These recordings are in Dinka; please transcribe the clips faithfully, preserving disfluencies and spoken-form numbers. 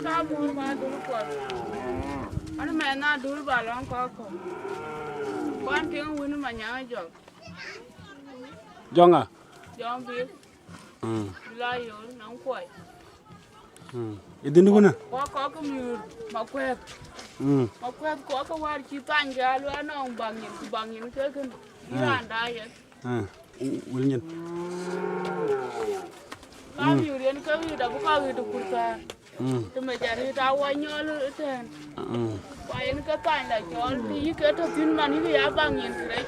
Ka mur ma dul kuɔth. An mɛn na dul ba lɔŋ kɔk kɔk. Kuan tiŋ wun ma nyaŋ jɔk. Jɔŋa. Jɔŋ bi. Mm. Bila yol nɔŋ kuɔc. Mm. Idin wuna. Kɔk kɔk miur ma kuɛth. Mm. Ma kuɛth kɔk ke war ci tany ke alua nɔŋ bang yin ku bang yin ke kin. Mm. Iran da yen. Ah, wel nyin. Ka miur yen ke wiit abï kɔk wiit ë kurthar. Mm. Të mec arëët a wɔ nyɔl ëtɛ̈ɛ̈n. Mm. Ku yen ke thany la cɔl, të yï ke tɔ̈ thïn man, yïk ya baŋ nyin kërɛc.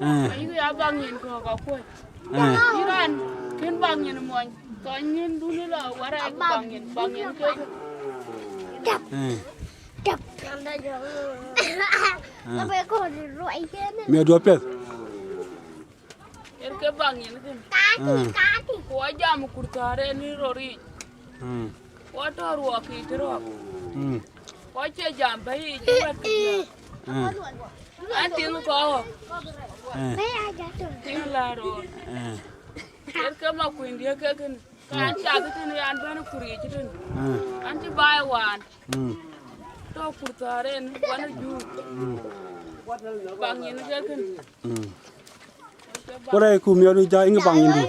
Ah. Yïk ya baŋ nyin kɔ̈k akuɔc. Ah. Yï raan kën baŋ nyin muɔny, thɔny nyin dun la warɛɛk baŋ nyin, baŋ nyin ke. Ah. Ah. Miɔ̈ɔ̈du apiɛth. Yen ke baŋ yen kën. Mm. Ku wɔ jam kurthar en ë rɔt yic. Mm. Wɔ tɔ̈ ruɔk yic të rɔɔk. Mm. Wɔ cie jam bɛ̈i yic wɛ̈t kë diäk. Mm. An tiŋ kɔ̈u. Mm. Tiŋ la rɔt. Mm. Yen ke ma kuïndië ke kën. Ka an cath tën an bɛ̈n kuric tën. Mm. An cï baai waan. Mm. Tɔ̈ kurthar en wan ë juur. Mm. Baŋ yen ke kën. Mm. Ku rɛɛc ku miɔ̈ɔ̈du ja iŋ baŋ yïndu.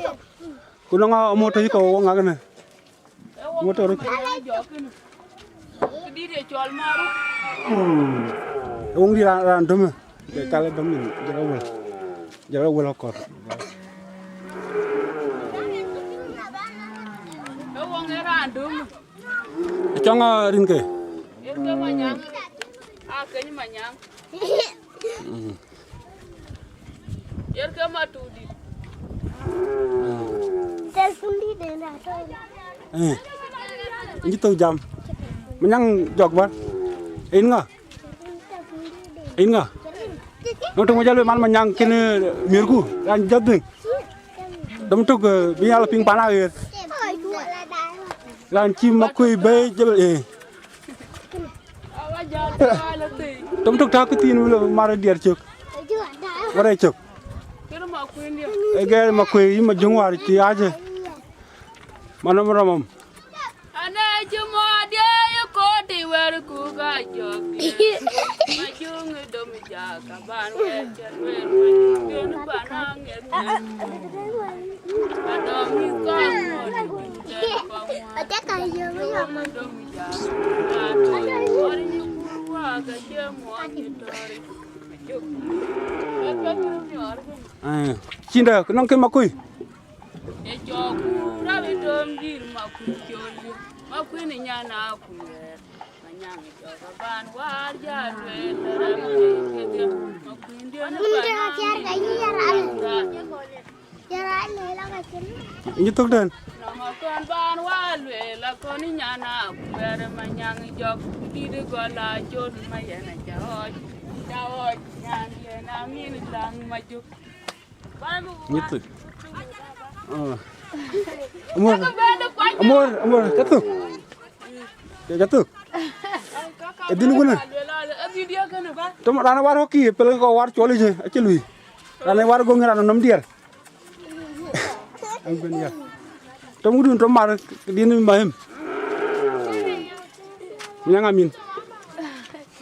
Ku nɔŋ amoto yï ka wo ŋak në. Amoto röt. Këdït ye cɔl maru. Woŋ dï raan, raan dömë. Ke kal döm yin, jɔl awël. Jɔl awël akɔr. Ke woŋ ë raan dömë. Cɔŋ, ah, rinke. Rinke Manyaŋ. Ah, keny Manyaŋ. Mm. Rinke Matudi. Eh. Nji thok jam. Manyaŋ jɔk bär. In ŋa? In ŋa? Nɔŋ töŋ wä jal man Manyaŋ kën, eh, miërku. Ran jadhïŋ. Dom tök, eh, bï yal piŋ pan aɣeer. Raan cï Makuëi bɛ̈i jebel, eh. Dom tök tak këthiin wël mar diɛt cök. Wärɛ cök. Ee gɛɛr Makuëi yï Majöŋ wäär cï acë. Manɔm rɔmɔm. Ane cï mɔ̈ɔ̈dië ye kooti wɛ̈ɛ̈rku ka jɔ̈ɔ̈k diëër, Majöŋ ë dom jak aban wɛ̈ɛ̈r cä lueel, Majöŋ dun ban aŋeth. Adɔm mïth ka muɔ̈ɔ̈r ë dum tɛ̈n kɔŋ ŋuan, Majöŋ ë dom jak, na tɔ̈ ë muɔ̈ɔ̈r yï kur waak acie muɔ̈ɔ̈r yï tɔ̈r. Majöŋ, ee kë cï miɔɔr kënë. Aa, cïndë, nɔŋ kë Makuëi. Ë cɔk ku rap ë döm dït Makuëi col yï, Makuëi në nyan akuɛɛr, Manyaŋ ë cɔk aban wäär jäl lueel, rɛm ë kedhie, Makuëi diën ë pan aŋic. Inji thök tɛ̈n. Nɔŋ akɔn ban wäär lueel, akɔn ë nyan akuɛɛr, Manyaŋ ë jɔk, dït ë gɔl acol, ma yɛn acä ɣɔc, cä ɣɔc, nyan yɛn amin läŋ Majök. Nyith. Ah. Amor, amor, amor, ca thök. Ca, ca thök. Ë dhïn wënë. Tɔm raan war hoki, pel ko war cɔl ic, acï lui. Raan war goŋ raan nɔm diɛr. Am ben ya. Tɔm wudun tɔm mar, din ma hem. Manyaŋ amin.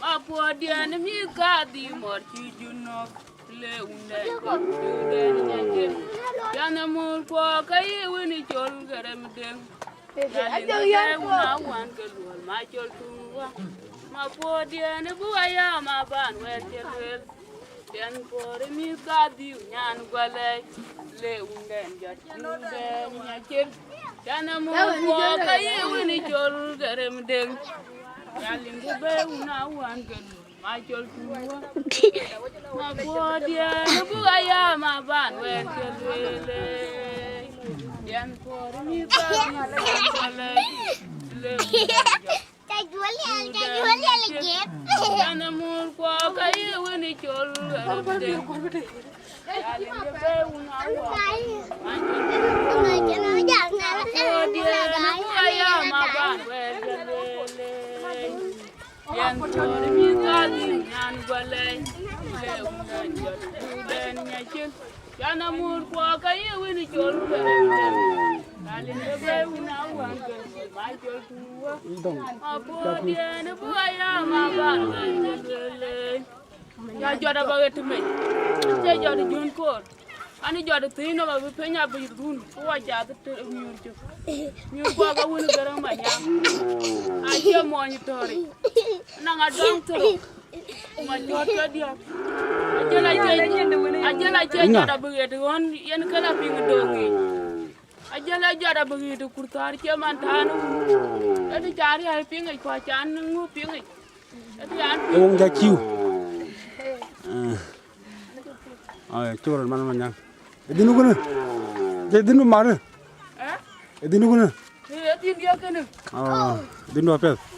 Ma puɔdiɛn mi ka dhi mɔr ci junok. Le wundɛn kɔk, wundɛn nyacin. Yan amur kuɔ ka yi wini col garem deŋ. Yan in ke wuna wan ke luɔl ma col tuŋ wa. Ma puɔdiɛn bu aya ma ban wɛr ke luel. Yan por mi ka diu nyan gwalɛ. Le wundɛn jɔt, wundɛn nyacin. Yan amur kuɔ ka yi wini col garem deŋ. Yan in ke be wuna wan ke luɔl. Ma col tuŋ wa. Ma puɔdiɛn bu aya ma ban wɛr ke luele. Yan por mi ka bi cole. Le. Yan amur kuɔ ka yi wini col. Yan in ke be wuna wa. Ma col tuŋ wa. Ma puɔdiɛn bu aya ma ban wɛr ke luele. Yan por mi ka dhi nyan gwalɛ. Le wundɛn jɔt, wundɛn nyacin. Yan amur kuɔ ka yi wini col. Alin de bɛ̈ɛ̈i wun a wän ke ba jɔl tuur wä. Apuɔ̈u diɛn bï aya ma ban ŋɛn ke lueel. Ya jɔt abä ɣet tëmec. Acie jɔt jön koor. Ani jɔt thïn nɔm abï piny abï dhun ku wa cath miur cök. Miur kuak awun gërë ma nyaŋ. Acie muɔny tɔ̈ri. Naŋ adɔŋ thërok. Ma jɔt ke diäk. Ajël acie, ajël acie jɔt abï ɣet ɣön yen ke la piŋ döŋ yic. Ajël ajɔt abï ɣet kurthar cie man tään. Ëdï ca riäi piŋ yic ku acan ŋu piŋ yic. Ëdï an piŋ. Wong ja ciu. Ai, cï rɔt man man nyaŋ. Ë dhïn wukënë. Ë dhïn wë marë. Eh? Ë dhïn wukënë. Ë dhïn diäk kënë. Ah, dhïn wë apiɛth.